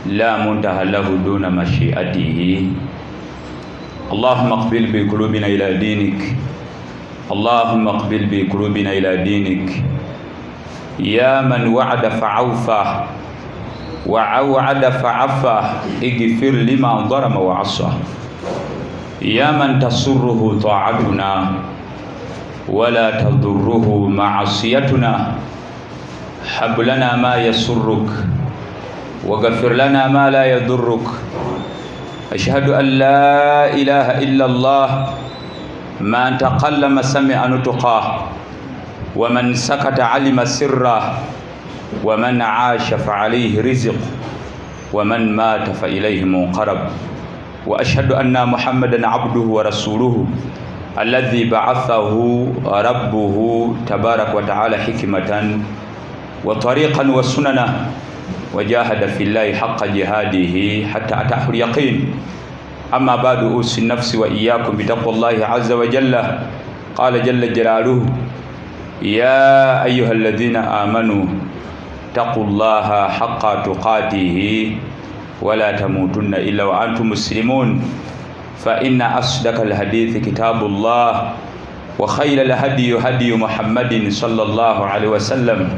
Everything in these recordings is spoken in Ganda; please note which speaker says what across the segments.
Speaker 1: لا منتهى له دون مشيئته. اللهم اقبل بقلوبنا إلى دينك، اللهم اقبل بقلوبنا إلى دينك. يا من وعد فعوفى وعوعد فعفى، اغفر لما ظلم وعصى. يا من تسره طاعتنا ولا تضره معصيتنا، هب لنا ما يسرك وغفر لنا ما لا يضرك. أشهد أن لا إله إلا الله، من تقلم سمع نطقه، ومن سكت علم سره، ومن عاش فعليه رزق، ومن مات فإليه منقرب. وأشهد أن محمدا عبده ورسوله الذي بعثه ربه تبارك وتعالى حكمة وطريقا وسننا، وجاهد في الله حق جهاده حتى أتاه اليقين. أما بعد، أوصي النفس وإياكم بتقوى الله عز وجل. قال جل جلاله: يا أيها الذين آمنوا اتقوا الله حق تقاته ولا تموتن إلا وأنتم مسلمون. فإن أصدق الحديث كتاب الله، وخير الهدي هدي محمد صلى الله عليه وسلم،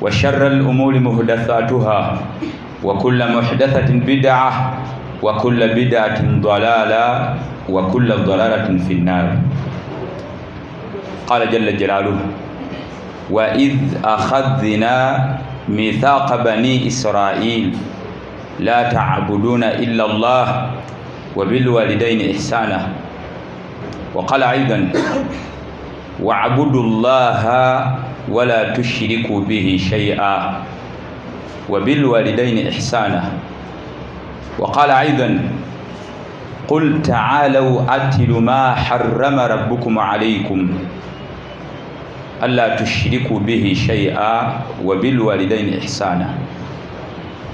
Speaker 1: وشر الأمور محدثاتها، وكل محدثة بدعة، وكل بدعة ضلالة، وكل ضلالة في النار. قال جل جلاله: وإذ أخذنا ميثاق بني إسرائيل لا تعبدون إلا الله وبالوالدين إحسانا. وقال أيضا: واعبدوا الله ولا تشركوا به شيئا وبالوالدين إحسانا. وقال أيضا: قل تعالوا أتل ما حرم ربكم عليكم ألا تشركوا به شيئا وبالوالدين إحسانا.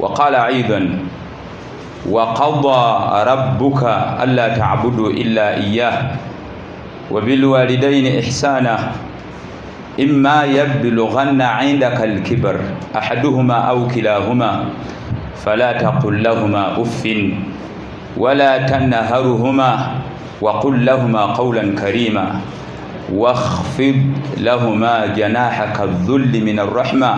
Speaker 1: وقال أيضا: وقضى ربك ألا تعبدوا إلا إياه وبالوالدين إحسانا، إما يبلغن عندك الكبر أحدهما أو كلاهما فلا تقل لهما أف ولا تنهرهما وقل لهما قولا كريما، واخفض لهما جناحك الذل من الرحمة،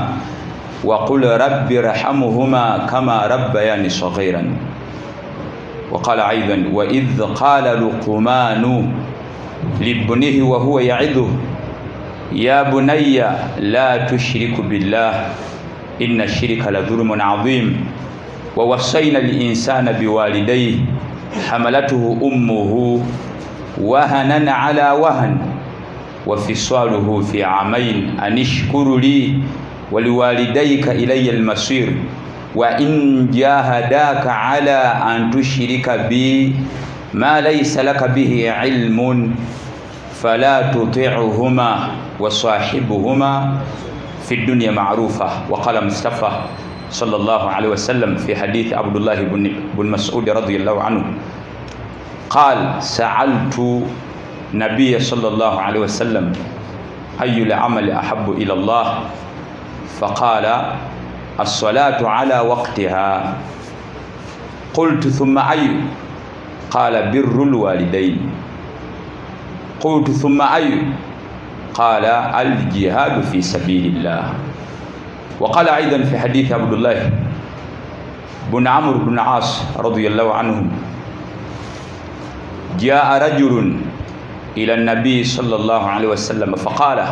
Speaker 1: وقل رب ارحمهما كما ربياني صغيرا. وقال أيضا: وإذ قال لقمان لابنه وهو يعظه يا بني لا تشرك بالله إن الشرك لظلم عظيم. ووصينا الإنسان بوالديه حملته أمه وهنا على وهن وفصاله في عامين أن اشكر لي ولوالديك إلي المصير، وإن جاهداك على أن تشرك بي ما ليس لك به علم فلا تطعهما وصاحبهما في الدنيا معروفة. وقال مصطفى صلى الله عليه وسلم في حديث عبد الله بن مسعود رضي الله عنه قال: سألت نبي صلى الله عليه وسلم أي العمل أحب إلى الله، فقال: الصلاة على وقتها. قلت: ثم أي؟ قال: بر الوالدين. قلت: ثم أي؟ قال: الجهاد في سبيل الله. وقال أيضا في حديث عبد الله بن عمرو بن عاص رضي الله عنهم: جاء رجل إلى النبي صلى الله عليه وسلم فقال: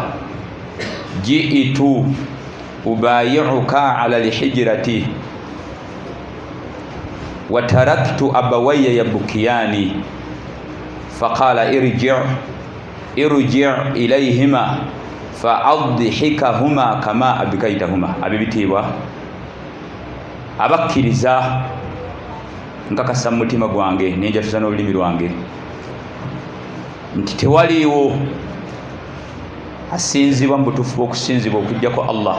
Speaker 1: جئت أبايعك على الحجرة وتركت أبوي يبكيان، فقال: ارجع ارجع إليهما فأضحكهما كما أبكيتهما. Ab'ebitiibwa abakkiriza, nkakasa mu mutima gwange nenjatuza n'olulimi lwange nti tewaliiwo asinzibwa mu butuufu bw'okusinzibwa okuggyako Allah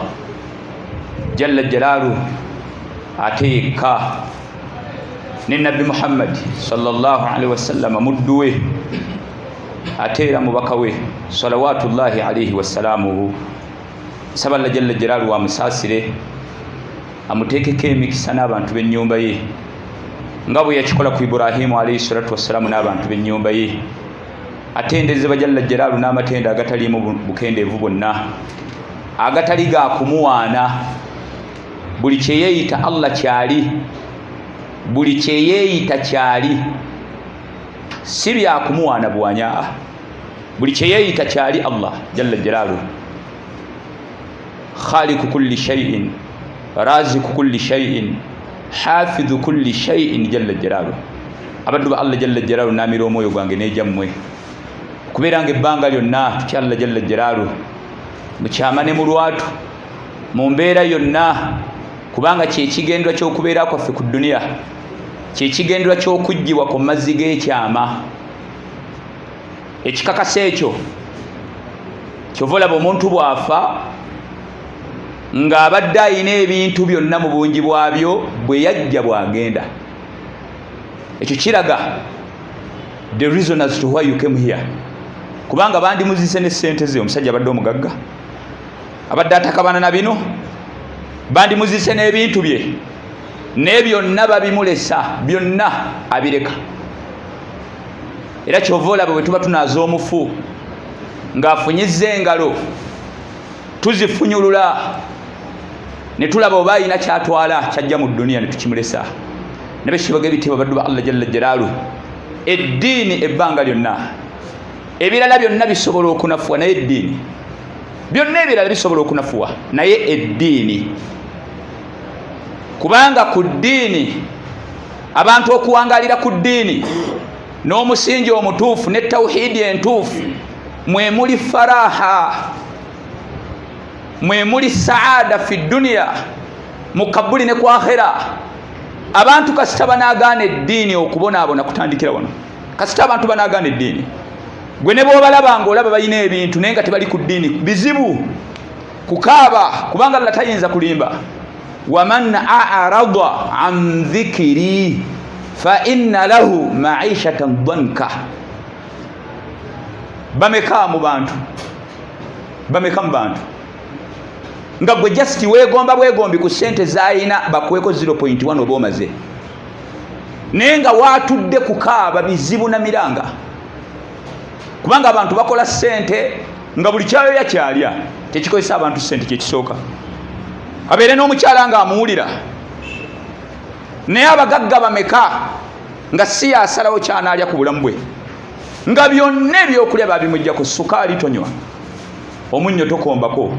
Speaker 1: jalla jalaalu ate yekka, ne Nabbi Muhammadi sallallahu alaihi wasallama muddu we ate era mubaka we salawatullahi alaihi wasalaamuhu. Nsaba Allah jalla jalaalu wamusaasire. Amuteekeko emikisa n'abantu b'ennyumba ye, nga bwe yakikola ku Ibrahimu alaihi salatu wassalamu n'abantu b'ennyumba ye. Atenderezebwa Jalla Jalaalu n'amatendo agataliimu bukendeevu bwonna, agatali ga kumuwaana. Buli kyeyeeyita Allah kyali, buli kyeyeeyita kyali, si byakumuwaana buwanya. Buli kyeyeeyita kyali Allah Jalla Jalaalu. Khaliku kulli shay'in, raziku kulli shay'in, hafidhu kulli shay'in Jalla Jalaalu. Abaddu ba Allah Jalla Jalaalu, namira omwoyo gwange nejammwe okubeera nga ebbanga lyonna tutya Allah Jalla Jalaalu mukyama ne mu lwatu, mu mbeera yonna, kubanga kyekigendwa ky'okubeera kwaffe ku duniya, kyekigendwa ky'okuggyibwa ku mazzi g'ekyama. Ekikakasa ekyo, kyova olaba omuntu bw'afa ng'abadde ayina ebintu byonna mu bungi bwabyo, bwe yajja bw'agenda. Ekyo kiraga the reason as to why you came here, kubanga bandimuzise ne sente ze. Omusajja abadde omugagga, abadde atakabana na bino, bandimuzise n'ebintu bye, naye byonna babimulesa, byonna abireka. Era kyova olaba bwe tuba tunaaza omufu ng'afunyiza engalo, tuzifunyulula ne tulaba oba ayina kyatwala kyajja mu duniya, ne tukimulesa. Nabe kibaga ebitiibwa, baddu ba Allah Jalla Jalaalu, eddiini ebbanga lyonna, ebirala byonna bisobola okunafuwa, naye eddiini, byonna ebirala bisobola okunafuwa, naye eddiini, kubanga ku ddiini, abantu okuwangalira ku ddiini n'omusingi omutuufu ne tawhidi entuufu, mwe muli faraha, mwe muli saada fi duniya, mu kabuli ne ku akhera. Abantu kasita banagaana eddiini, okubonaabona kutandikira wano. Kasita abantu banagaana eddiini, gwe ne bwobalaba nga olaba balina ebintu naye nga tebali ku ddiini, bizibu kukaaba, kubanga Allah tayinza kulimba. Waman arada an dhikiri fa inna lahu maishatan danka. Bameka mu bantu, bameka mu bantu nga gwe just weegomba bwegombi ku sente zayina, bakuweko 0.1 oba omaze, naye nga watudde kukaaba bizibu na miranga, kubanga abantu bakola sente nga buli kyayoya kyalya tekikozesa abantu sente. Kyekisooka, abeere n'omukyala nga amuwulira. Naye abagagga bameka nga si yasalawo kyanaalya ku bulamu bwe, nga byonna ebyokulya babimugjaku? Sukaali tonywa, omunnyo tokombako,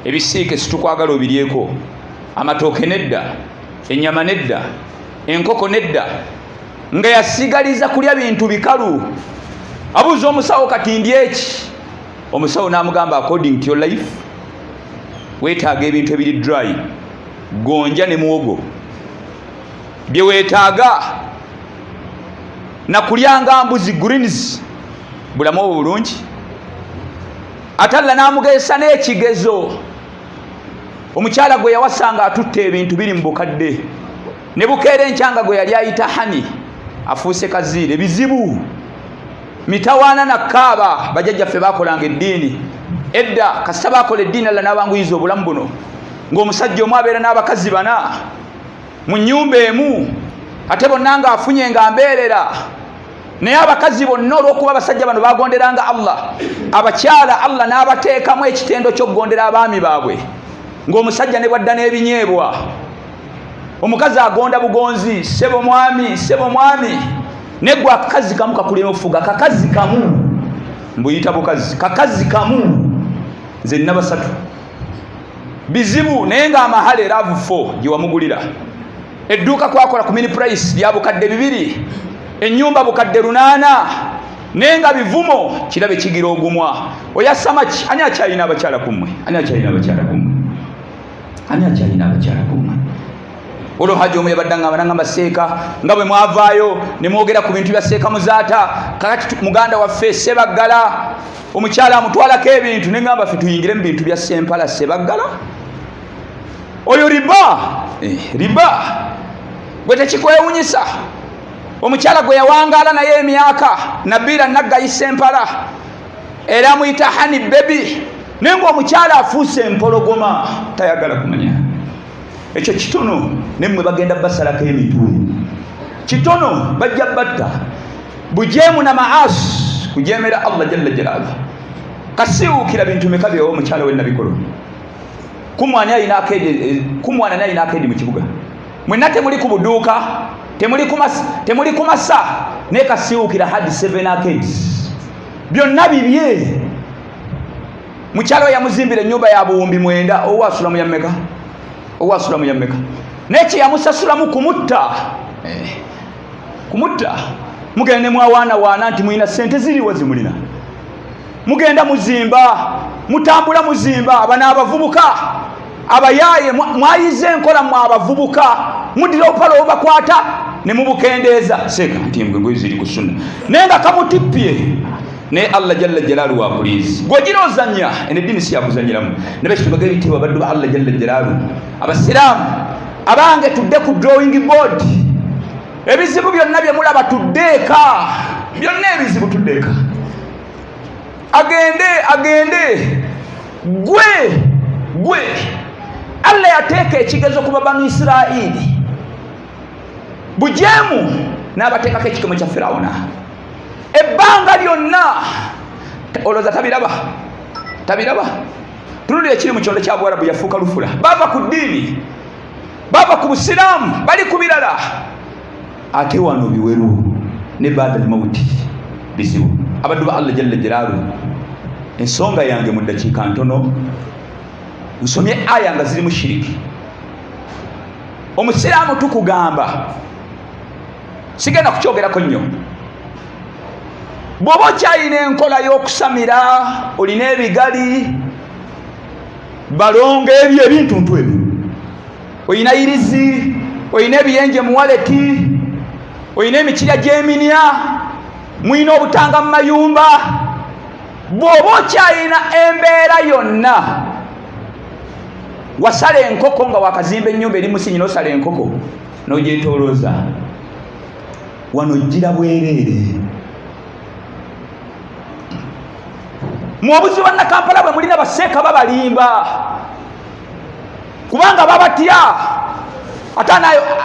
Speaker 1: ebisiike situkwagala obiryeko, amatooke nedda, enyama nedda, enkoko nedda, nga yasigaliza kulya bintu bikalu. Abuuza omusawo, "Kati ndi eki?" Omusawo n'amugamba, "According to your life, weetaaga ebintu ebiri dry, gonja ne muwogo bye weetaaga, nakulyanga mbuzi, greens." Bulamu obwo bulungi. Ate alla n'amugezesa n'ekigezo, omukyala gwe yawasanga atutta ebintu biri mu bukadde, ne bukeera enkyanga gwe yali ayita honey afuuse kaziire. Bizibu, mitawaana nakaaba. Bajjajjaffe bakolanga eddiini edda. Kasita bakola eddiini, Alla n'abanguyiza obulamu buno, ng'omusajja omu abeera n'abakazi bana mu nnyumba emu, ate bonna ng'afunye nga mbeerera. Naye abakazi bonna, olw'okuba abasajja bano bagonderanga Allah, abakyala Allah n'abateekamu ekitendo ky'okugondera abaami baabwe, ng'omusajja ne bwadda n'ebinyeebwa, omukazi agonda bugonzi, "Sebo mwami, sebo mwami." Neggwe akakazi kamu kakulema ofuga, kakazi kamu, mbuyita bukazi, kakazi kamu. Nze nina basatu, bizibu. Naye nga amahale RAV4 gye wamugulira, edduuka kwakola ku mini price lya 2000, ennyumba 800,000, naye nga bivumo kirabe kigira ogumwa oyasamaki. Ani akyalina abakyala kummwe? Ani akyalina abakyala kummwe? Ani akyalina abakyala kummwe? Olwo haji omu yabadde ngamba, nangamba, "Seeka, nga bwe mwavaayo ne mwogera ku bintu bya Seeka Muzaata, kakati muganda waffe Sebaggala omukyala amutwalako ebintu." Neŋŋamba, "Ffe tuyingire mu bintu bya Sempala Sebaggala? Oyo riba, riba." Gwe tekikwewunyisa omukyala gwe yawangaala naye emyaka, Nabiira Naggayi Sempala, era amuyita honey baby, naye ngaomukyala afuuse empologoma, tayagala kumanya. Ekyo kitono, nemmwe bagenda basalako emitwe. Kitono, bajja batta. Bujeemu na maasi, kujeemera Allah jalla jalaaluhu. Kasiwuukira bintu meka byewa omukyala we Nabikolo. Kumwana alina akedi, kumwana naye alina akedi mu kibuga. Mwenna temuli ku buduuka, temuli ku masa, naye kasiwuukira had 7 arcades. Byonna bibye. Mukyala we yamuzimbira ennyumba ya buwumbi 9, owasula mu ya mmeka? Owasula mu ya mmeka? Naye kye yamusasulamu kumutta. Kumutta. Mugenda ne mwawaanawaana nti mulina ssente ziriwa zimulina. Mugenda muzimba, mutambula muzimba, abano abavubuka abayaaye mwayize enkola mmwe abavubuka, muddira obupale obubakwata ne mubukendeeza. Seeka nti engoye ziri ku sunna, naye nga kamutippye. Naye Allah jalla jalaaluhu wa kulizi. Gw'ogira ozannya, eno eddiini si yakuzannyiramu. Ne bakitubaga ebitiibwa abaddu ba Allah jalla jalaaluhu. Abasiraamu abange, tudde ku drawing board. Ebizibu byonna bye mulaba tudde eka, byonna ebizibu tudde eka. Agende, agende. Gwe, gwe. Allah yateeka ekigezo ku babanu Isirairi. Bujeemu n'abateekako ekikomo kya Firawuna. Ebbanga lyonna olowooza tabiraba, tabiraba. Tunulira ekiri mu kyondo kya Buwarabu, yafuuka lufula. Bava ku ddiini, bava ku busiraamu, bali ku birala. Ate wano biweru ne baada al-mauti bizibu. Abaddu ba Allah jalla jalaaluhu, ensonga yange mu ddakiika ntono, nsomye aya nga zirimu shiriki. Omusiraamu tukugamba, sigenda kukyogerako nnyo. Bw'oba okyalina enkola y'okusamira, olina ebigali, balongo, ebyo ebintuntu ebyo, olina irizi, olina ebiyenje mu waleti, olina emikira gy'eminya, mulina obutanga mu mayumba, bw'oba okyalina embeera yonna, wasala enkoko nga wakazimba ennyumba eri musinyi, n'osala enkoko n'ogyetoolooza, wano ojjira bwereere. Mu obuzibu bannakampala bwe mulina, baseeka babalimba kubanga babatya. Ate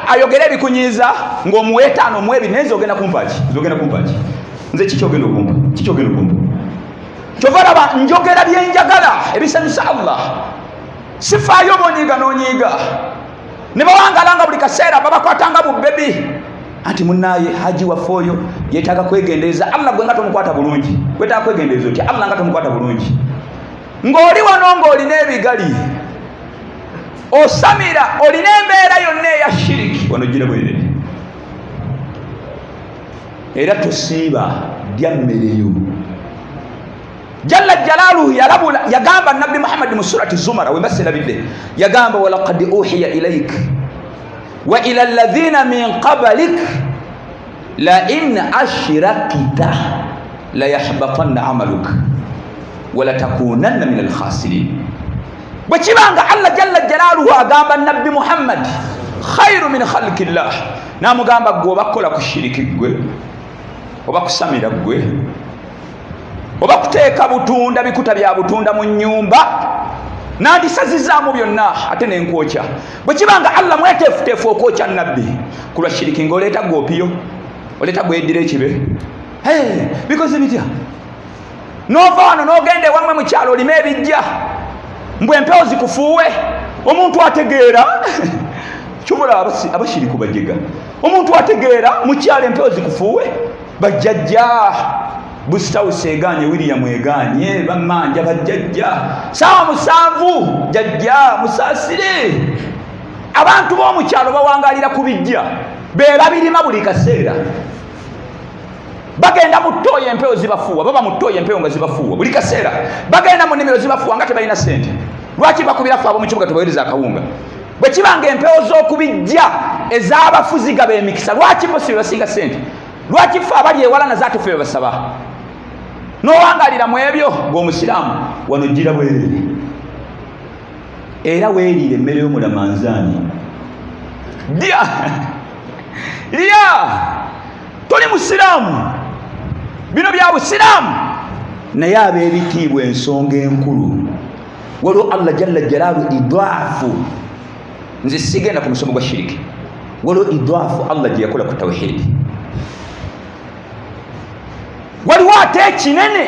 Speaker 1: ayogera ebikunyiiza ng'omuwa etaano, omuwa ebiri, naye nze ogenda kumpa ki? Nze ogenda kumpa ki? Nze kiki ogenda okumpa? Kiki ogenda okumpa? Kyova olaba njogera bye njagala ebisanyusa Allah. Sifaayo oba onyiiga n'onyiiga. Ne bawangala nga buli kaseera babakwatanga bu bebi. Anti munnaaye haji waffe oyo yeetaaga kwegendereza. Allah gwe nga tomukwata bulungi, weetaaga kwegendereza otya? Allah nga tomukwata bulungi. Ng'oli wano ng'olina ebigali, osamira, olina embeera yonna eya shiriki, wano ojjira bwerere. Era tosiiba, lya mmereyo. Jalla jalaaluhu yalabula, yagamba Nabbi Muhammad mu surati Zumara, we mbaserabidde, yagamba walaqad uhiya ilaik wa ila alladhina min qablik la in ashrakita la yahbatanna amaluk wa la takunanna min alkhasirin. Bwe kibanga Allah jalla jalaaluhu agamba Nabbi Muhammad khairu min khalqillah, n'amugamba gwe oba kukola ku shiriki gwe, oba kusamira gwe, oba kuteeka butunda bikuta bya butunda mu nnyumba, nandisazizaamu byonna ate nenkwokya. Bwe kibanga Allah mweteefuteefu okwokya Nabbi ku lwa shiriki, ng'oleeta gwopiyo, oleeta gweddira ekibe, hey, bikoze bitya? N'ova wano n'ogenda ewammwe mu kyalo olime ebijja, mbwe empewo zikufuuwe. Omuntu ategeera kyobula abashiriku bajega. Omuntu ategeera mu kyalo empewo zikufuuwe, bajjajja Bustawusi egaanye, William egaanye, bamanja bajjajja saawa 7, jjajja musaasire. Abantu b'omukyalo bawangalira ku bijja, be babirima buli kaseera. Bagenda mu ttooyi empewo zibafuuwa, baba mu ttooyi empewo nga zibafuuwa buli kaseera. Bagenda mu nnimiro zibafuuwa nga tebalina ssente. Lwaki bakubira ffe ab'omu kibuga tubaweereza akawunga? Bwe kiba nga empewo z'okubijja ez'abafu zigaba emikisa, lwaki bo si be basinga ssente? Lwaki ffe abali ewala nazo ate ffe be basaba? N'owangalira mu ebyo ng'omusiraamu, wano ojjira bwereere. Era weeriire emmere y'omulamanzaani. Lya, lya, toli musiraamu, bino bya busiraamu. Naye ab'ebitiibwa, ensonga enkulu, waliwo Allah jalla jalaalu idaafu Nze sigenda ku musomo gwa shiriki. Waliwo idaafu Allah gye yakola ku tawhidi. Waliwo ate ekinene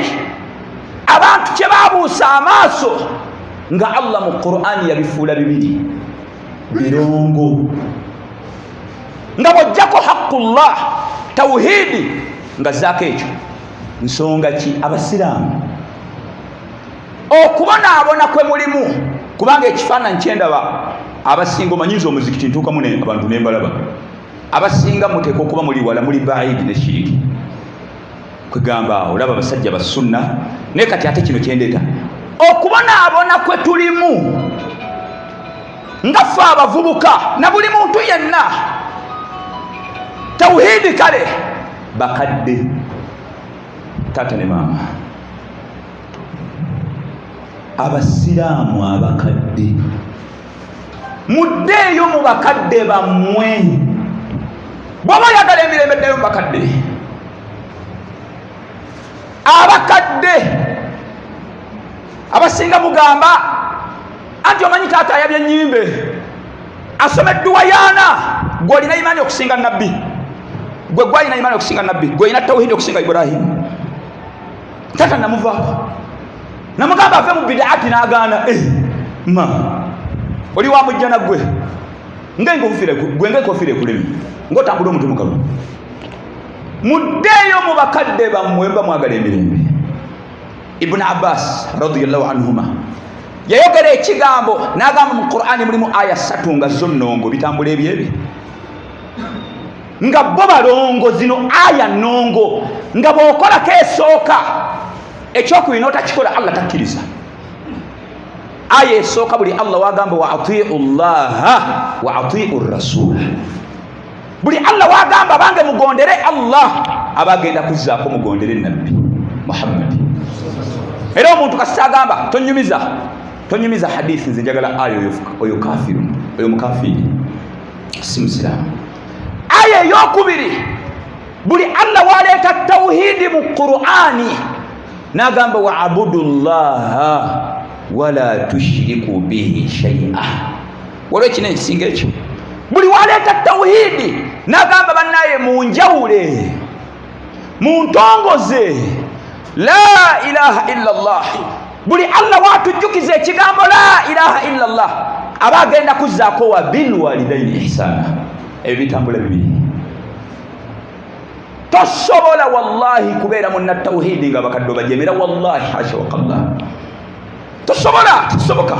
Speaker 1: abantu kye babuusa amaaso nga Allah mu Qur'ani yabifuula bibiri birongo, nga bw'ojjako haqqullah tawhidi nga zaako ekyo. Nsonga ki abasiraamu okubonaabona kwe mulimu? Kubanga ekifaananyi kyendaba abasinga omanyiza omuzikiti ntuukamu abantu nembalaba abasinga muteeka okuba muli wala, muli baidi ne shiriki. Kwegamba olaba abasajja basunna, naye kati ate kino kyendeeta okubonaabona kwe tulimu nga ffe abavubuka na buli muntu yenna. Tawhidi kale bakadde, taata ne maama, abasiraamu abakadde, muddeeyo mu bakadde bammwe. Bw'oba oyagala emirembe, ddayo mu bakadde. Abakadde abasinga mugamba anti omanyi taata ayabye ennyimbe, asoma edduwa yaana. Gwe olina imaani okusinga nabbi? Gwe gwalina imaani okusinga nabbi? Gwe olina tawhidi okusinga Ibrahimu? Taata namuvaako, namugamba ave mu bidaati n'agaana. Ma oli wamujjana gwe gwe ngaenkofiira ekulemi ngaotambula omutwe mukalu. Muddeeyo mu bakadde bammwe mba mwagala emirembe. Ibuni Abbas radiyallahu anhuma yayogera ekigambo n'agamba mu Qur'ani mulimu aya 3 nga zo nnongo, bitambula ebyebi nga bo balongo. Zino aya nnongo nga bw'okolako esooka, ekyokubiri n'otakikola, Allah takkiriza. Aya esooka, buli Allah wagamba wa atiu llaha wa atiu rasula. Buli Allah wagamba bange mugondere Allah, aba agenda kuzzaako mugondere nabbi Muhammadi. Era omuntu kasita agamba tonyumiza hadithi, nze njagala aya, oyo kafiru, oyo mukafiri, si musiraamu. Aya eyokubiri, buli Allah waleeta tawhidi mu Qur'ani n'agamba wa abudu llaha wala tushiriku bihi shaia. Waliwo ekinene ekisinga ekyo? Buli waleeta tawhidi n'agamba bannaye munjawule, muntongoze la ilaha illa llah. Buli Allah watujjukiza ekigambo la ilaha illa llah, aba agenda kuzzaako wa bilwalidaini ihsana. Ebyo bitambula bibiri. Tosobola wallahi kubeera munna tawhidi nga bakadde obajemera. Wallahi hasha wakallah, tosobola, tekisoboka.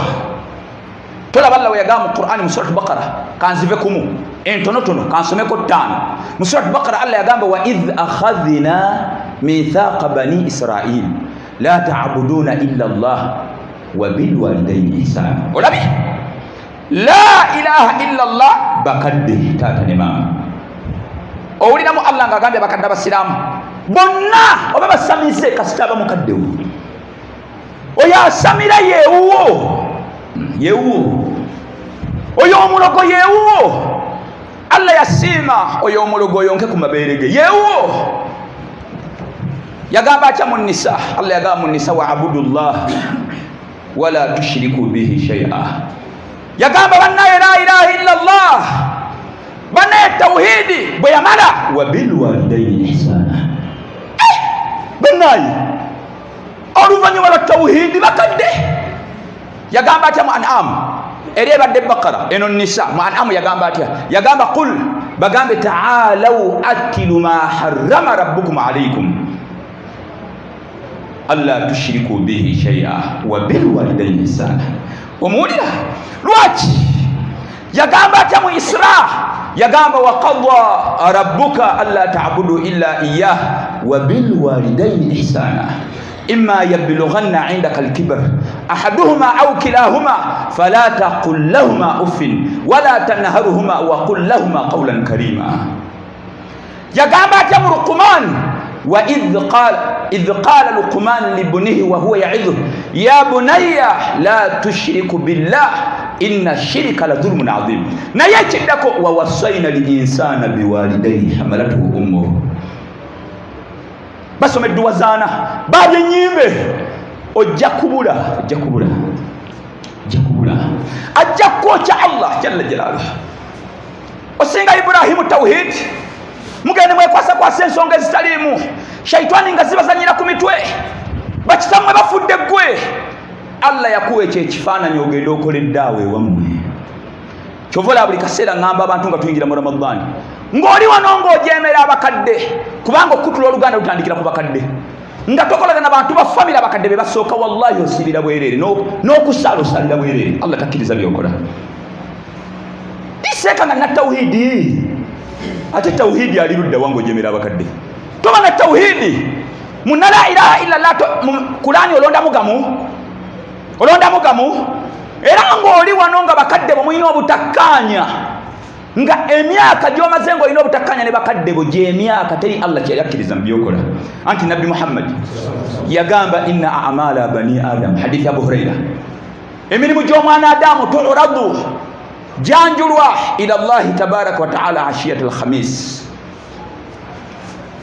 Speaker 1: Tolaba Allah weyagamba mu Qur'ani mu Surat Bakara? Kanzive kumu entonotono, kansomeko 5 mu Surat Bakara. Allah yagamba wa idh akhadhna mithaqa bani Israil la ta'buduna illa Allah wa bilwalidaini ihsana. Olabye la ilaha illa Allah, bakadde taata ne maama. Owuliramu Allah ng'agambye abakadde abasiraamu bonna oba basamize, kasita aba mukaddewo oyo asamira yewuwo, yewuwo oyo omulogo, yewuwo. Allah yasiima oyo omulogo oyonke ku mabeere ge, yewuwo. Yagamba atya mu Nisa? Allah yagamba mu Nisa wa abudullah wala tushiriku bihi shaia. Yagamba bannaye la ilaha illa llah, bannaye tawhidi. Bwe yamala wa bilwalidaini ihsana. Bannaye oluvannyuma lwa tawhidi bakadde yagamba atya mu An'am? Eri ebadde Bakara, eno Nisa. Mu An'amu yagamba atya? Yagamba qul, bagambe taalau atilu ma harrama rabbukum alaikum alla tushiriku bihi shaia wa bilwalidaini ihsana. Omuwulira lwaki? Yagamba atya mu Isra? Yagamba wa qada rabbuka alla tabudu illa iyah wa bilwalidaini ihsana imma yablughanna indaka alkibar ahaduhuma au kilahuma fala taqul lahuma uffin wala tanharuhuma wa qul lahuma qawlan karima. Yagamba atya mu Luqman? Wa idh qala Luqman libnihi wa huwa yaidhuhu ya bunayya la tushriku billah inna shirika la dhulmun adhim. Naye ekiddako wa wasaina linsana biwalidayhi hamalatuhu ummuhu. Basoma edduwa zaana, babye enyimbe, ojja kubula, ojja kubula, ojja kubula. Ajja kwokya Allah jalla jalaaluhu. Osinga Ibrahimu tawhid, mugende mwekwasakwasa ensonga ezitaliimu, shaitani nga zibazanyira ku mitwe, bakitammwe bafudde ggwe. Allah yakuwa ekyo ekifaananyi ogende okola eddaawa ewammwe. Kyova olaba buli kaseera ŋŋamba abantu nga tuyingira mu Ramadaani, ng'oli wano ng'ojeemera abakadde, kubanga okukutula oluganda lutandikira ku bakadde, nga tokolagana bantu ba famire, abakadde be basooka. Wallahi osiibira bwereere, n'okusaala osaalira bwereere. Allah takkiriza byokola. Iseeka nga natawhidi, ate tawhidi ali ludda wange? Ojemera abakadde, toba na tawhidi muna la ilaha illallah. Kulani olondamu gamu, olondamu gamu. Era ng'oli wano nga bakadde bo mulina obutakkaanya, nga emyaka gyomaze ng'olina obutakkaanya ne bakadde bo, gyemyaka teri Allah kyeyali akkiriza mu byokola. Anti Nabbi Muhammadi yagamba, inna amala bani Adam, hadithi Abu Huraira, emirimu gy'omwana Adamu turadu, janjulwa ila Llahi tabaraka wataala ashiyat alkhamis,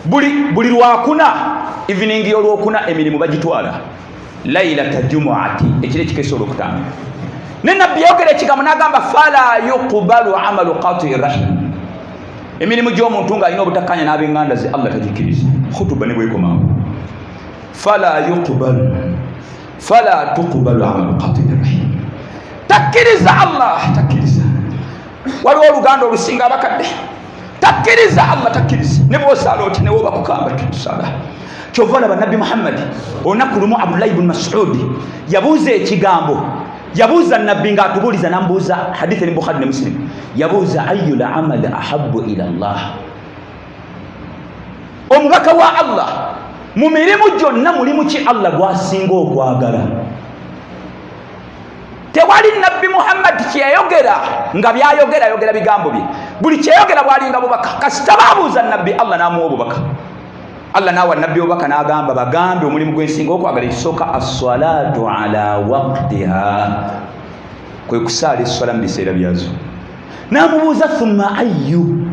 Speaker 1: buli lwakuna, evening y'olwokuna emirimu bagitwala, lailata jumuati, ekiro ekikesa olwokutaano. Ne Nabbi yayogera ekigambo n'agamba, fala yuqbalu amalu qatii rahim, emirimu gy'omuntu ng'alina obutakkanya n'ab'eŋŋanda ze Allah tagikkiriza. Khutuba ne bwekomaawo, fala yuqbalu, fala tuqbalu amalu qatii rahim, takkiriza Allah, takkiriza. Waliwo oluganda olusinga abakadde, takkiriza Allah, takkiriza. Ne bwosaala oti, newoba kukamba tusala. Kyova olaba Nabbi Muhammadi olunaku lumu, Abdullahi bnu Masudi yabuuza ekigambo, yabuuza Nabbi ng'atubuuliza, namubuuza, hadithi eri Bukhari ne Muslim, yabuuza, ayu lamali ahabu ila llah, omubaka wa Allah, mu mirimu gyonna mulimu ki Allah gwasinga okwagala? Tewali Nabbi Muhammadi kyeyayogera nga byayogera ayogera bigambo bye, buli kyeyogera bwalinga bubaka. Kasita babuuza Nabbi, Allah n'amuwa obubaka. Allah nawa Nabbi obubaka n'agamba, bagambe omulimu gwensinga okwagala, ekisooka, assalatu ala waktiha, kwe kusaala esswala mu biseera byazo. N'amubuuza, thumma ayu,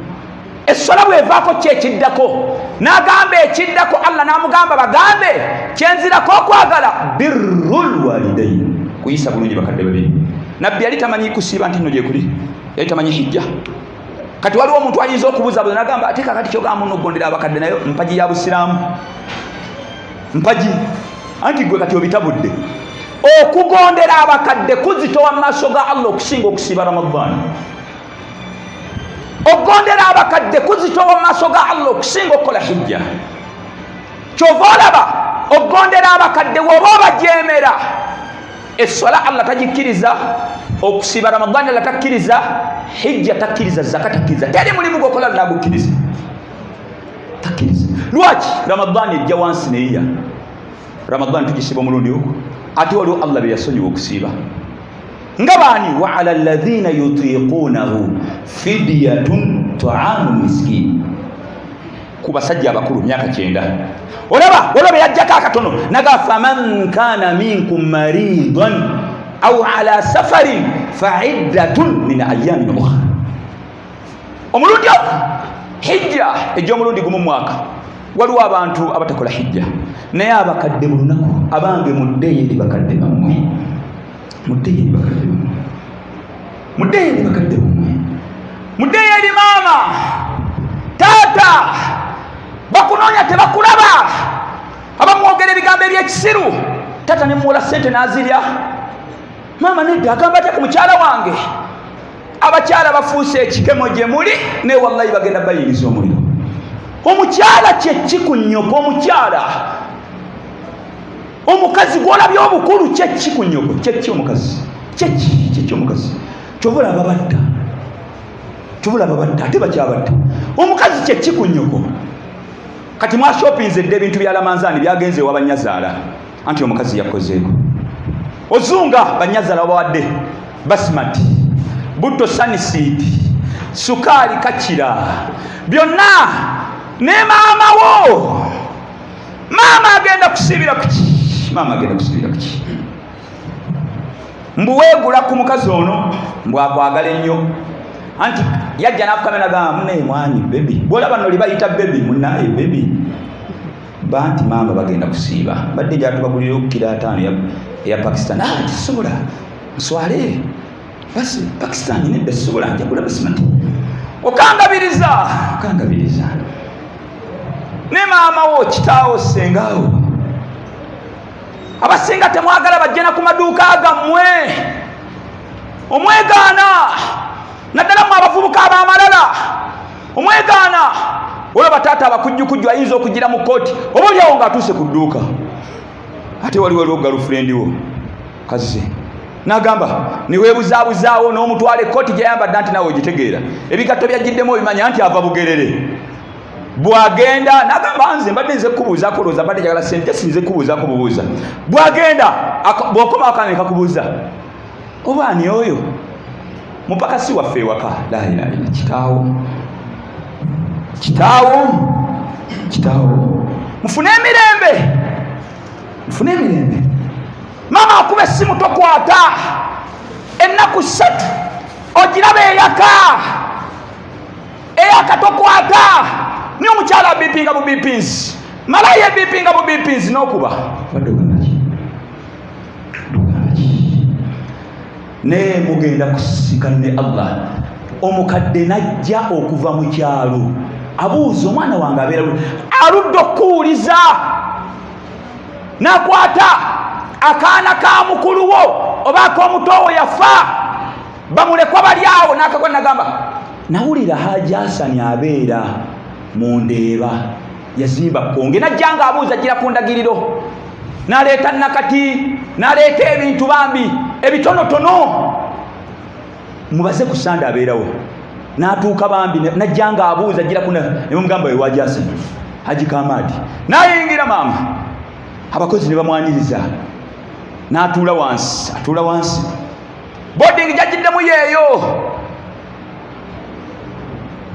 Speaker 1: esswala bwevaako ki ekiddako? N'agamba ekiddako, Allah n'amugamba, bagambe kyenzirako okwagala, birrul walidain, kuyisa bulungi bakadde babiri. Nabbi yali tamanyi kusiiba nti nno gyekuli, yali tamanyi hijja. Kati waliwo omuntu ayinza okubuuza buza nagamba, ate kakati kyogamba muno okugondera abakadde nayo mpagi ya busiraamu? Mpagi anti gwe kati obitabudde. Okugondera abakadde kuzitowa mu maaso ga Allah okusinga okusiiba Ramadaani. Okugondera abakadde kuzitowa mu maaso ga Allah okusinga okukola hijja. Kyova olaba okugondera abakadde, woba obajemera, esswala Allah tagikkiriza, okusiiba Ramadaani Allah takkiriza, hijja takkiriza, zaka takkiriza, teri mulimu gwokola nagukkiriza, takkiriza. Lwaki? Ramadaani ejja wansi neyiya, Ramadaani tugisiiba omulundi ogwo, ate waliwo Allah be yasonyiwa okusiiba nga baani? Wa ala alladhina yutiqunahu fidyatun taamu miskin, ku basajja abakulu myaka 90. Olaba waliwo beyajjako akatono naga, faman kana minkum maridan au ala safarin faiddatun min ayamin ukhra. Omulundi ogwo hijja ejja omulundi gumu mwaka. Waliwo abantu abatakola hijja, naye abakadde mu lunaku, abange muddeeyo eri bakadde bammwe, muddeeyo eri bakadde bammwe, muddeeyo eri bakadde bammwe, muddeeyo eri maama, taata. Bakunoonya tebakulaba, abamwogera ebigambo ebyekisiru. Taata nemuwola sente nazirya, maama nedda, agamba atya ku mukyala wange? Abakyala bafuuse ekikemo gye muli, naye wallahi bagenda bayingiza omuliro. Omukyala kyeki ku nnyoko? Omukyala, omukazi gwolabye obukulu kyeki ku nnyoko? Kyeki omukazi? Kyeki? Kyeki omukazi? Kyova olaba batta, kyova olaba batta, ate bakyabatta. Omukazi kyeki ku nnyoko? Kati mwashopinze dda ebintu bya Lamanzaani byagenze ewa banyazaala, anti omukazi yakozeeko ozunga. Banyazaala babawadde basmati, butto, saniseed, sukaali, kakira byonna. Ne maama wo, maama agenda kusiibira kuki? Maama agenda kusiibira kuki? Mbu weegula ku mukazi ono, mbu akwagala ennyo, anti yajja nafukamira nagamba, munaye mwami baby, bwolaba nno libayita baby, munaye baby, banti maama bagenda kusiiba, badde gyatubagulira okukira 50 eya Pakistan. Ah, tisobola nswale. Basi Pakistani nedda sisobola, njagula basimati. Okangabiriza, okangabiriza ne maama wo, kitaawo, sengaawo. Abasinga temwagala bajje na ku maduuka gammwe, omwegaana, naddala mu abavubuka ab'amalala omwegaana. Olaba taata abakujjukujju ayinza okugira mu kooti oba oliawo ng'atuuse ku dduuka, ate waliwo girlfriend wo kazze nagamba niweebuzaabuzaawo n'omutwala ekkooti gyeyambadde, anti naawe ogitegeera, ebigatto byajjiddemu obimanya nti ava Bugerere. Bwagenda nagamba, nze mbadde nze kubuuzaako, olowooza mbadde njagala sente, sinze kubuuzaako bubuuza. Bwagenda bw'okoma akaana ne kakubuuza, oba ani oyo mupakasi waffe ewaka? La ilaha illa, kitaawo, kitaawo, kitaawo. Mufune emirembe, mufune emirembe. Maama akuba essimu tokwata ennaku 3, ogiraba eyaka eyaka, tokwata. Niye omukyala abipinga bu bipinzi, malayo ebipinga bu bipinzi n'okuba badde ogamba ki? Ogamba ki? Naye mugenda kusisikana ne Allah. Omukadde najja okuva mu kyalo abuuza omwana wange abeera, aludde okukuwuliza, nakwata akaana ka mukulu wo oba ak'omuto wo yafa, bamulekwa bali awo, nakagwa nagamba, nawulira Haji Asani abeera mu Ndeeba, yazimba konge. Najja nga abuuza gira ku ndagiriro, naleeta nakati, naleeta ebintu bambi ebitonotono, mubaze ku Sande abeerawo. N'atuuka bambi najja nga abuuza gira ku, ne bamugamba we Haji Asani, Haji Kamadi. Nayingira maama, abakozi ne bamwaniriza, n'atuula wansi, atuula wansi, boarding gyagiddemu yeeyo,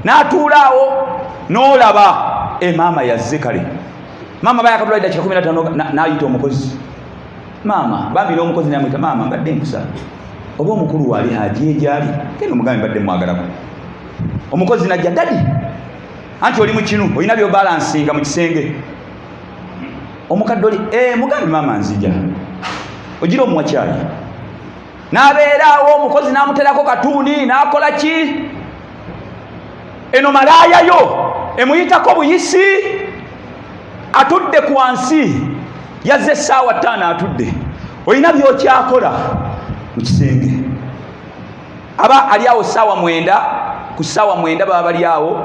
Speaker 1: n'atuula awo n'olaba emaama yazze. Kale maama bayakatula dakika 15, n'ayita omukozi, maama bambi, n'omukozi namwita, maama mbadde nkusaba oba omukulu waali Haji egyali, genda omugambe mbadde mwagalako. Omukozi najja, daddy, anti oli mukinu olina byobalansinga mu kisenge. Omukadde oli mugambe maama nzija, ogira omuwa kyayi, n'abeeraawo omukozi n'amuterako katuuni n'akola ki. Eno malaayayo emuyitako buyisi, atudde ku wansi, yazze essaawa 5, atudde, olina byokyakola mu kisenge. Aba ali awo ssaawa 9, ku ssaawa 9 baba bali awo.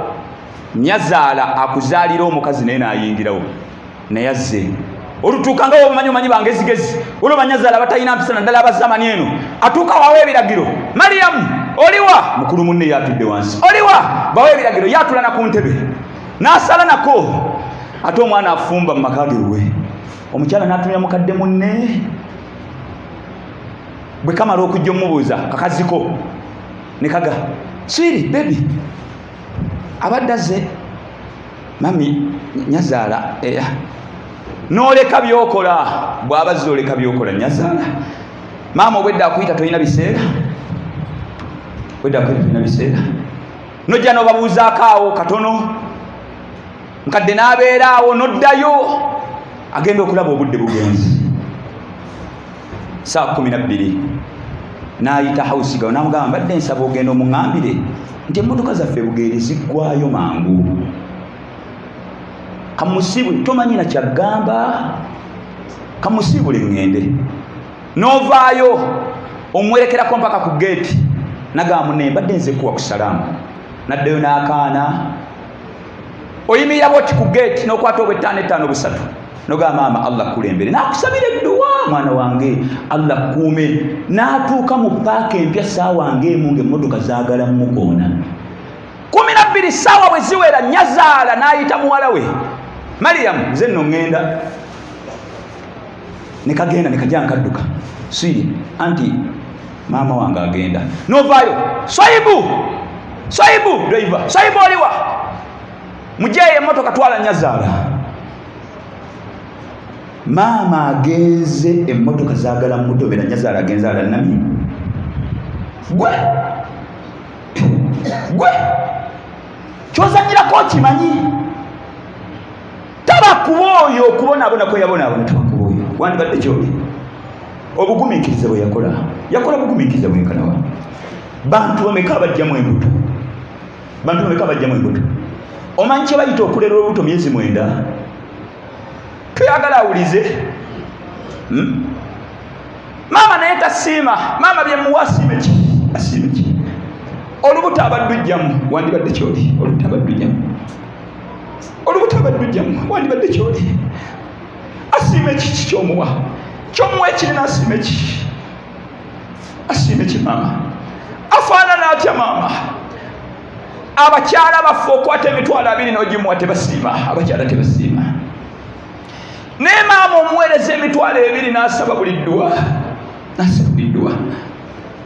Speaker 1: Nyazaala akuzaalira omukazi naye n'ayingirawo, naye azze olutuuka nga omanyi, omanyi bangezigezi, olwo banyazaala batalina mpisa, naddala abazamani eno. Atuuka wawa ebiragiro, Mariyamu oliwa? Mukulu munne yatudde wansi, oliwa? Bawa ebiragiro, yatula na ku ntebe n'asala nako. Ate omwana afumba mu maka gewe, omukyala n'atumya mukadde munne. Bwe kamala okujja omubuuza kakaziko ne kaga, sweetie baby, abadde azze mami nyazaala era n'oleka byokola. Bw'aba azze oleka byokola, nyazaala maama obwedde akuyita, tolina biseera, obwedde akuyita, tolina biseera, nojja n'obabuuzaako awo katono, mukadde n'abeera awo, n'oddayo. Agenda okulaba obudde bugenzi saa 12, n'ayita house girl n'amugamba, mbadde nsaba ogenda omuŋŋambire nti emmotoka zaffe Bugeeri ziggwayo mangu, kamusiibule. Tomanyi nakyagamba, kamusiibule ŋŋende. N'ovaayo omuwerekerako mpaka ku geeti, nagamba munne, mbadde nze kuwa ku salaamu. Naddayo n'akaana, oyimirira bwoti ku geeti n'okwata obwetaano etaano busatu, nogamba, maama Allah kulembere, nakusabira edduwa, mwana wange Allah kuume. N'atuuka mu paaka empya saawa ngaemu, ngaemmotoka zaagala mukoona 12. Saawa bwe ziwera, nyazaala n'ayita muwala we, Mariyamu, nze nno ŋŋenda. Nekagenda nekajja nkadduka, sweetie, anti maama wange agenda. Novaayo, swaibu, swaibu driver, swaibu oliwa? Mujeeyo emmotoka, twala nyazaala, maama agenze, emmotoka zaagala mutomera, nyazaala agenze alannamye. Gwe gwe kyozanyirako okimanyi, taba kuba oyo okubonaabona kwe yabonaabona, taba kuba oyo wandibadde kyoli. Obugumiikiriza bwe yakola, yakola bugumiikiriza bwenkanawa? Bantu bameka abajjamu embuto? Bantu bameka abajjamu embuto? Omanyi kye bayita okulera olubuto myezi 9? Toyagala awulize. Maama naye tasiima. Maama byemuwa asiime ki? Asiime ki? Olubuto abaddujjamu wandibadde kyoli. Olubuto abaddujjamu, olubuto abaddujjamu wandibadde kyoli. Asiime kiki kyomuwa? Kyomuwa ekirina asiime ki? Asiime ki maama? Afaanana atya maama? Abakyala baffe okwata emitwalo 20 n'ogimuwa tebasiima. Abakyala tebasiima. Naye maama omuweereza emitwalo 2 n'asaba buli dduwa, n'asaba buli dduwa.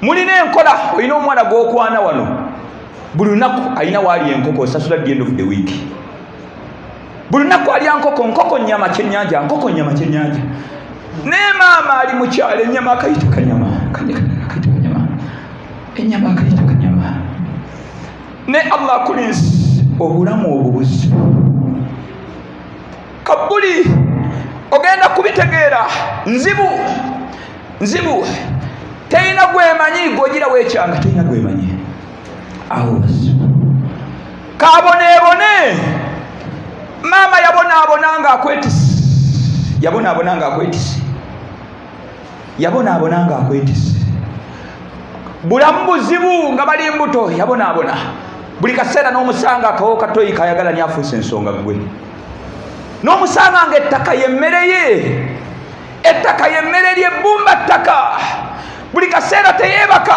Speaker 1: Mulina enkola, olina omwana gw'okwana wano buli lunaku alina waali enkoko, osasula the end of the week. Buli lunaku alya nkoko, nkoko nnyama kyennyanja, nkoko nnyama kyennyanja. Naye maama ali mukyalo, ennyama akayita kanyama, akayita kanyama, ennyama akayita kanyama. Ne Allah akulinsi obulamu obwo buzibu. Kabuli ogenda kubitegeera, nzibu nzibu, terina gwemanyi, gwogira wekyanga terina gwemanyi. Awo buzibu. Kaboneebone maama yabonaabona nga akwetise, yabonaabona nga akwetise, yabonaabona nga akwetise. Bulamu buzibu nga bali mbuto, yabonaabona buli kaseera. N'omusanga akawo katoyi kayagala ni afuuse ensonga gwe. N'omusanga nga ettaka yemmere ye, ettaka yemmere lyebbumba ttaka, buli kaseera teyeebaka.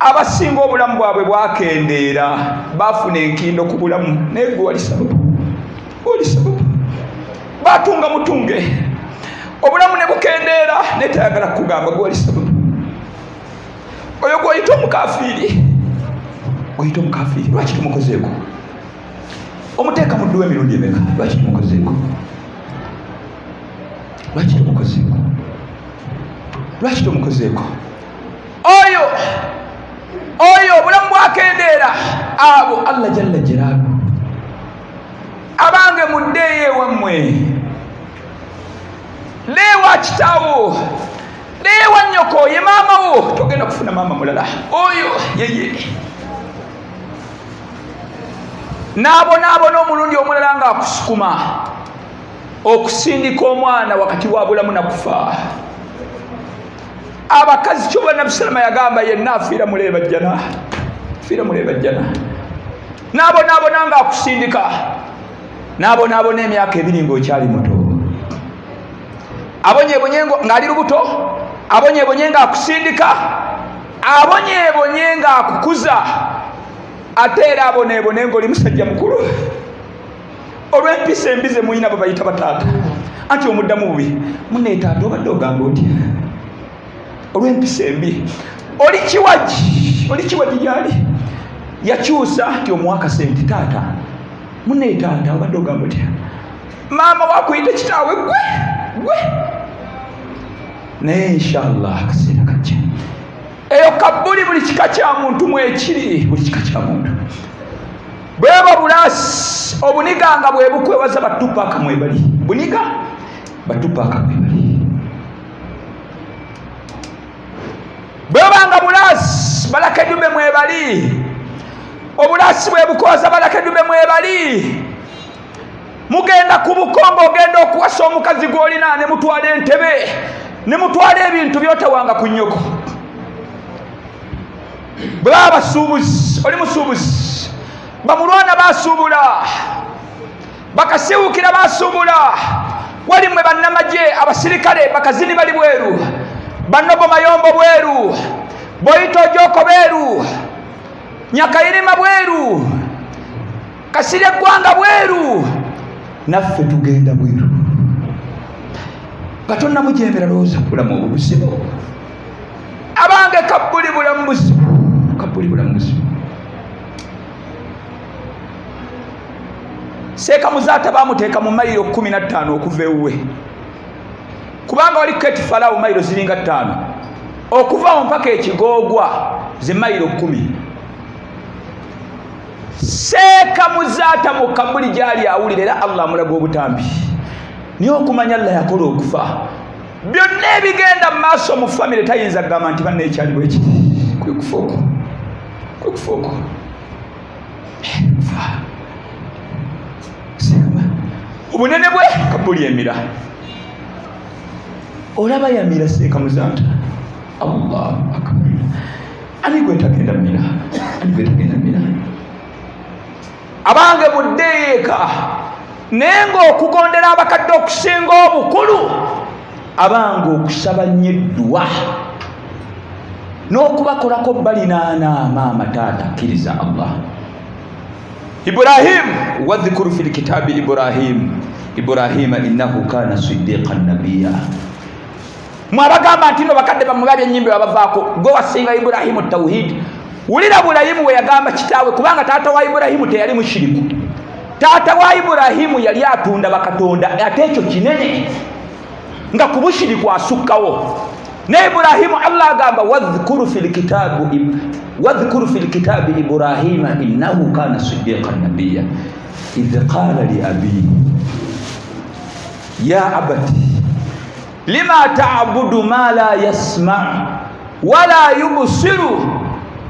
Speaker 1: Abasinga obulamu bwabwe bwakendeera, bafuna enkindo ku bulamu. Naye gwe wali sababu, oli sababu. Batunga mutunge obulamu ne bukendeera, naye tayagala kukugamba gwe wali sababu. Oyo gwoyita omukafiiri, oyita omukafiiri, lwaki tumukozeeko? Omuteeka mu dduwa emirundi emeka? Lwaki tumukozeeko? Lwaki tumukozeeko? Lwaki tumukozeeko? Oyo oyo obulamu bwakendeera. Abo Allah jalla jalaalu, abange muddeeyo ewammwe, leewa kitaawo, leewa nnyoko, ye maama wo, togenda kufuna maama mulala. Oyo yeye n'abonaabona omulundi omulala ng'akusukuma okusindika omwana wakati wa bulamu na kufa. Abakazi kyoba Nabbi Salama yagamba yenna afiira muleebajjana, afiira muleebajjana. N'abonaabona ng'akusindika, n'abonaabona emyaka 2 ng'okyali muto, abonyeebonye ng'ali lubuto, abonyeebonye ng'akusindika, abonyeebonye ng'akukuza, ate era aboneebone ng'oli musajja mukulu. Olw'empisa embi ze mulina, babayita bataata, anti omuddamu bubi, munne taata obadde ogamba otya? Olw'empisa embi oli kiwagi, oli kiwagi gyali yakyusa nti omuwa akasente, taata munne taata obadde ogamba otya? Maama wakuyita kitaawe gwe gwe. Naye inshallah akaseera kajja. Eyo kabuli buli kika kya muntu mwekiri, buli kika kya muntu bweba bulasi obuniga nga bwe bukwewaza batupaka mwebali buniga batupaka mwebali bwebanga bulasi balakedume mwebali obulasi bwe bukwaza balakedume mwebali. Mugenda ku bukongo, ogenda okuwasa omukazi gw'olina ne mutwala entebe ne mutwala ebintu byotawanga ku nnyoko. Bwe baba basuubuzi, oli musuubuzi, bamulwana basuubula, bakasiwukira basuubula, wali mmwe bannamagye abasirikale bakazini bali bweru, bannobo mayombo bweru, boyita ojoko beeru, nyakayirima bweru, kasirye eggwanga bweru, naffe tugenda bweru. Nga tonnamujembera lowooza bulamu obwo buzibu. Abange kabuli bulamu buzibu, kabuli bulamu buzibu. Seeka Muzaata bamuteeka mu mayiro 15 okuva ewuwe, kubanga wali Keti Falawo mayiro ziringa 5 okuva mpaka ekigoogwa ze mayiro 10. Seeka Muzaata mu kabuli gyali awulira era Allah amulaga obutambi. Naye okumanya Allah yakola okufa byonna ebigenda mu maaso mu famire, tayinza kugamba nti banne ekyali bwe kiti, kwe kufa okwo. Kwekufa okwo obunene bwe kabuli emira olaba yamira Seeka Muzaata. Allahu akbar. Ani gwetagenda mira? Ani gwetagenda mira? Abange buddeeka naye ng'okugondera abakadde okusinga obukulu, abange okusaba nnyo edduwa n'okubakolako balinaana. Maama taata kkiriza Allah. Ibrahim, wadhkuru fi lkitabi Ibrahim Ibrahima innahu kana sidiqan nabiya. Mwabagamba nti no bakadde bammwe babya ennyimbe babavaako, gwe wasinga Ibrahimu tawhid. Wulira Bulayimu we yagamba kitaawe, kubanga taata wa Iburahimu teyali mushiriku. Taata wa Iburahimu yali atunda bakatonda, ate ekyo kinene nga ku bushiriku asukkawo. Ne Iburahimu Allah agamba wadhkuru fil kitabi Ibrahima innahu kana sidiqan nabiyya idh qala li abihi ya abati lima ta'budu ma la yasma' wala yubsiru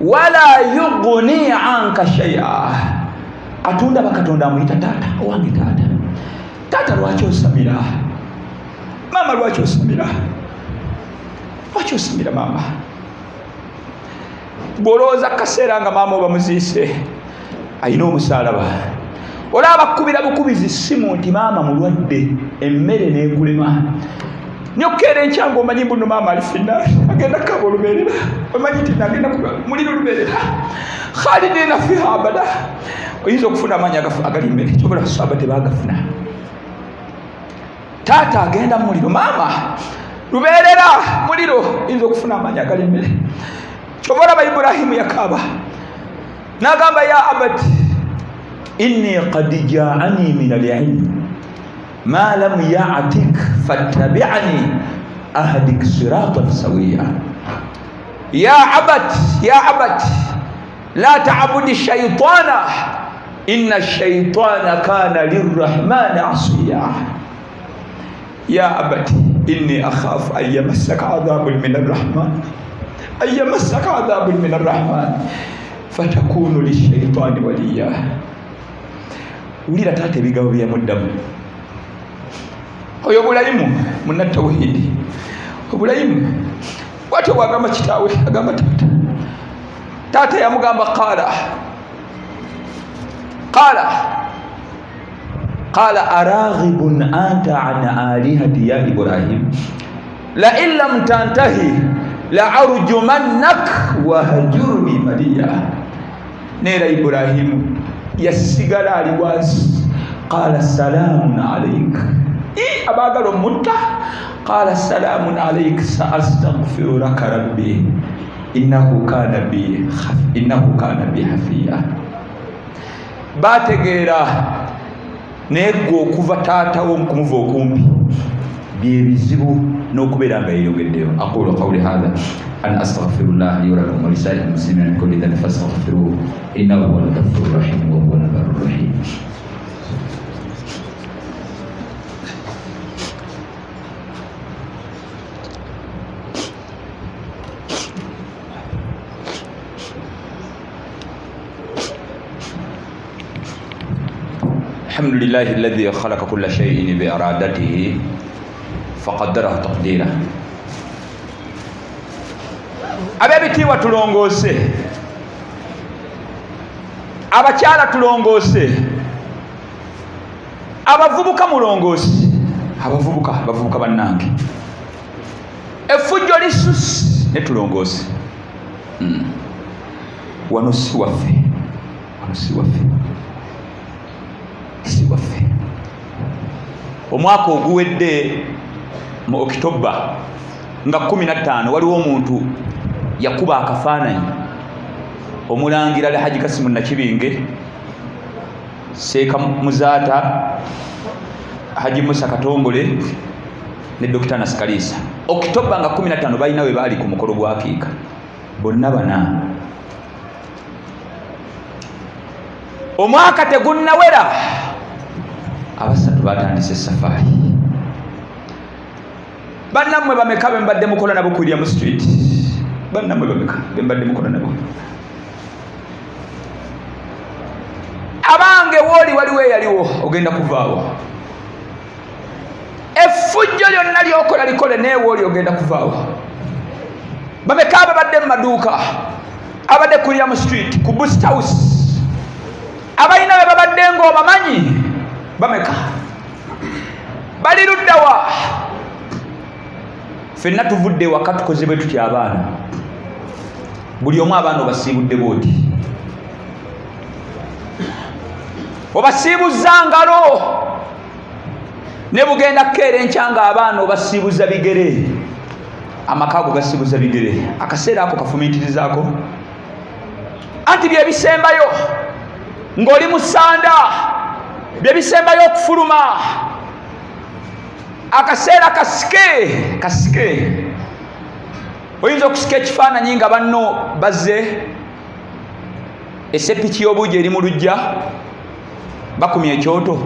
Speaker 1: wala yughni anka shay'a. Atunda bakatonda amuyita taata owange, taata taata, lwaki osamira mama, lwaki osamira, lwaki osamira mama? Bw'olowooza kaseera nga maama oba muziise alina omusaalaba, olaba bakubira bukubizi simu nti maama mulwadde, emmere n'ekulema nyokeera enkya ng'omanyi mbuno maama ali finna agenda kukaba olubeerera, omanyi nti agenda muliro olubeerera khalidina fiha abada. Oyinza okufuna amaanyi agali emmere kyobola baswaba tebagafuna. Taata agenda muliro, maama lubeerera muliro, oyinza okufuna amaanyi agali emmere. Kyova olaba Iburahimu yakaaba n'agamba ya abati inni qad jaani min alilmi ma lam yatik fattabi'ani ahdik siratan sawiya. Ya abati ya abati la ta'budi shaytana inna shaytana kana lirrahmani asiya. Ya abati inni akhafu an yamassaka adhabun min arrahman an yamassaka adhabun min arrahman fatakunu lishaitani waliya. Wulira taata ebigambo byeyamuddamu oyo Bulayimu munnatawhidi. Obulayimu bwatyo bwagamba kitaawe, agamba taata. Taata yamugamba qala qala qala araghibun anta an alihati ya Ibrahim la in lam tantahi la arjumannak wahjurni maliya. Neera Ibrahimu yasigala ali wansi. Qala salamun alaik, abaagala omutta. Qala salamun alaik saastaghfiru laka rabbi innahu kana bi hafiya. Bategeera naye gwe okuva taatawo nkumuva okumpi byebizibu n'okubeera nga yeyongeddeyo. Aqulu qawli hadha an astaghfirullah li wa lakum wa lisairil muslimina min kulli dhanbin fastaghfiruhu innahu huwal ghafurur rahim wa huwal barrur rahim. Alhamdulillahi alladhi khalaqa kulla shay'in bi iradatihi faqaddarahu taqdira. Ab'ebitiibwa tulongoose, abakyala tulongoose, abavubuka mulongoose, abavubuka abavubuka bannange, effujjo lisusi ne tulongoose. Wano si waffe, wano si waffe, si waffe. Omwaka oguwedde mu Okitoba nga 15 waliwo omuntu yakuba akafaananyi omulangira Alhaji Kasimu Nakibinge, Seeka Muzaata, Haji Musa Katongole ne Dr. Naskalisa. Okitoba nga 15 balina we baali ku mukolo gwa Akiika bonna bana. Omwaka tegunnawera abasatu batandise safaari. Bannammwe bameka be mbadde mukola nabo ku William Street? Bannammwe bameka be mbadde mukola nabo? Abange wooli waliwo eyaliwo, ogenda kuvaawo. Effujjo lyonna lyokola likole, naye wooli ogenda kuvaawo. Bameka ababadde mu maduuka, abadde kulira mu street, ku Boost House, abalina be babadde ng'obamanyi? Bameka bali luddawa? Ffenna tuvudde ewaka tukoze bwe tutya abaana. Buli omu abaana obasiibudde bwoti, obasiibuzza ngalo, ne bugenda kukeera enkya nga abaana obasiibuza bigere. Amaka ago gasiibuza bigere. Akaseera ako kafumiitirizaako, anti byebisembayo ng'oli mu ssanda, byebisembayo okufuluma. Akaseera kasike kasike. Oyinza okusika ekifaananyi nga banno bazze, esepiki y'obuugi eri mu luggya, bakumya ekyoto,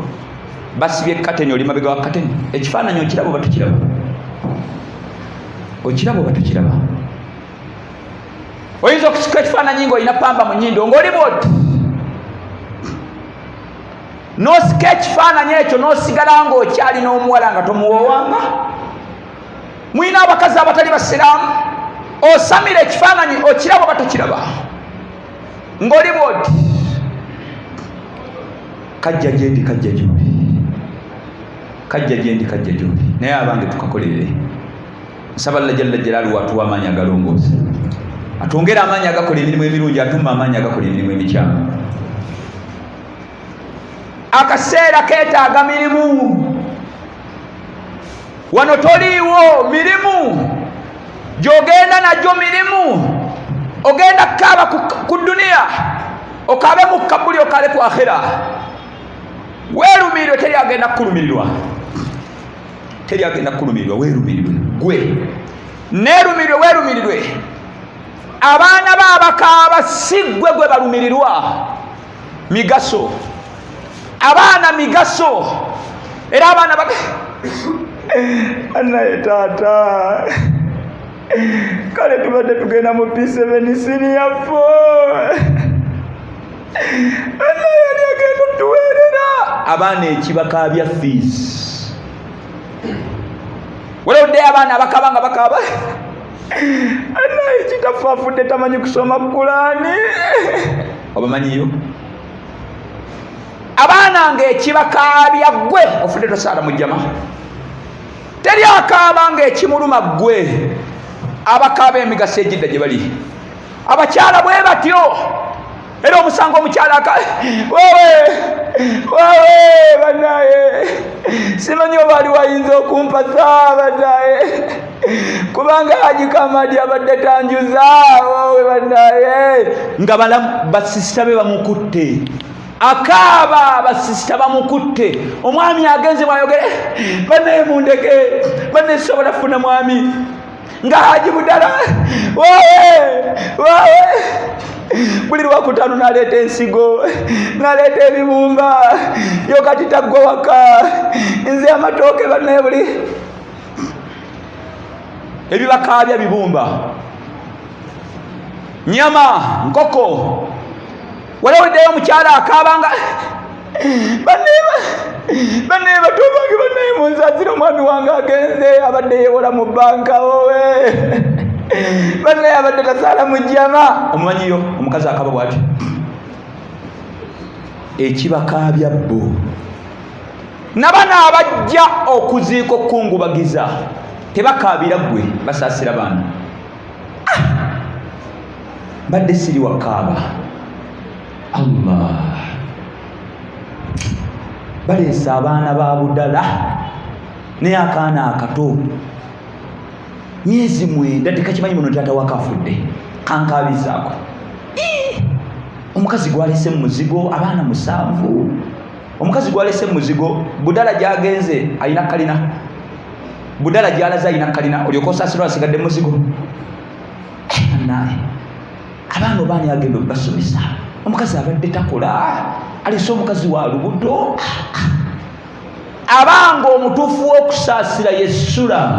Speaker 1: basibye kateni, oli mabega wa kateni. Ekifaananyi okiraba oba tukiraba? Okiraba oba tukiraba? Oyinza okusika ekifaananyi ng'olina pamba mu nnyindo, ng'oli bwoti, n'osika ekifaananyi ekyo n'osigala ng'okyalina omuwala nga tomuwoowanga. Mulina abakazi abatali basiraamu. Osamira ekifaananyi, okiraba oba tokiraba? Ng'oli bwoti, kajja gyendi, kajja gyoli, kajja gyendi, kajja gyoli. Naye abange, tukakolerere. Nsaba Allah jalla jalaaluhu atuwa amaanyi agalongoosa, atwongere amaanyi agakola emirimu emirungi, atumma amaanyi agakola emirimu emikyamu. Akaseera keetaaga mirimu. Wano toliiwo, mirimu gyogenda nagyo, mirimu ogenda kukaaba ku duniya, okaabe mu kabuli, okale ku akhira. Weerumirirwe, teri agenda kukulumirirwa, teri agenda kukulumirirwa. Weerumirirwe gwe, neerumirirwe, weerumirirwe. Abaana ba abakaaba si ggwe gwe balumirirwa. Migaso, abaana migaso. Era abaana bag anaye taata, kale tubadde tugenda mu P7 senior 4, anaye ani agenda otuweerera? Abaana ekibakaabya fees. Walowoddeyo abaana abakaaba nga bakaaba, anaye kitaffe afudde tamanyi kusoma Kulaani. Obamanyiyo abaana nga ekibakaabya ggwe ofudde tosaala mujjama? Teri akaaba nga ekimuluma ggwe. Abakaaba emigaso egidda gye bali. Abakyala bwe batyo era omusanga omukyala aka wewe wewe, banaye simanyi oba ali wayinza okumpasa, banaye, kubanga Haji Kamadi abadde tanjuza, wewe banaye. Nga basisita be bamukutte, akaaba, basisita bamukutte, omwami agenze. Bwayogere, banaye mundeke, banaye sobola funa mwami nga Haji Budala, wawe wawe. Buli lwakutaano naleeta ensigo, naleeta ebibumba, yo kati taggwa waka, nze amatooke, banaye buli ebibakaabya bibumba, nyama, nkoko. Walaweddeyo omukyala akaabanga, banaye bato bange, banaye munsasire, omwami wange agenze, abadde yewola mu banka, owe banaye abadde tasaala mujjama. Omumanyiyo omukazi akaba bwati? Ekibakaabya bbo nabano abajja okuziika, okukungubagiza, tebakaabira ggwe, basaasira baana. Mbadde siri wakaaba. Allah, baleese abaana ba Budala, naye akaana akato myezi 9 tekakimanyi muno taata wakaafudde, kankabizaako. Omukazi gwalese mu muzigo abaana 7, omukazi gwalese mu muzigo. Budala gyagenze alina kalina, Budala gyalaze alina kalina, olyoka osaasirwa asigadde mu muzigo. Naye abaana obaani agenda okubasomesa? Omukazi abadde takola, alese omukazi wa lubuto. Abanga omutuufu w'okusaasira yessula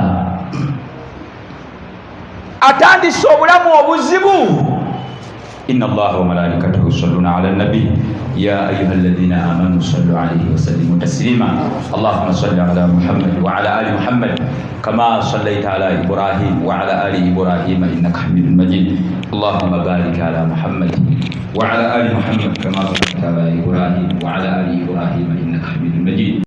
Speaker 1: atandise obulamu obuzibu. Inna Allaha wa malaikatahu yusalluna ala nabi. Ya ayuha alladhina amanu sallu alayhi wasallimu taslima. Allahuma salli ala Muhammad wa ala ali Muhammad kama sallaita ala Ibrahim wa ala ali Ibrahima innaka hamidun majid. Allahuma barik ala Muhammad wa ala ali Muhammad kama barakta ala Ibrahim wa ala ali Ibrahima innaka hamidun majid.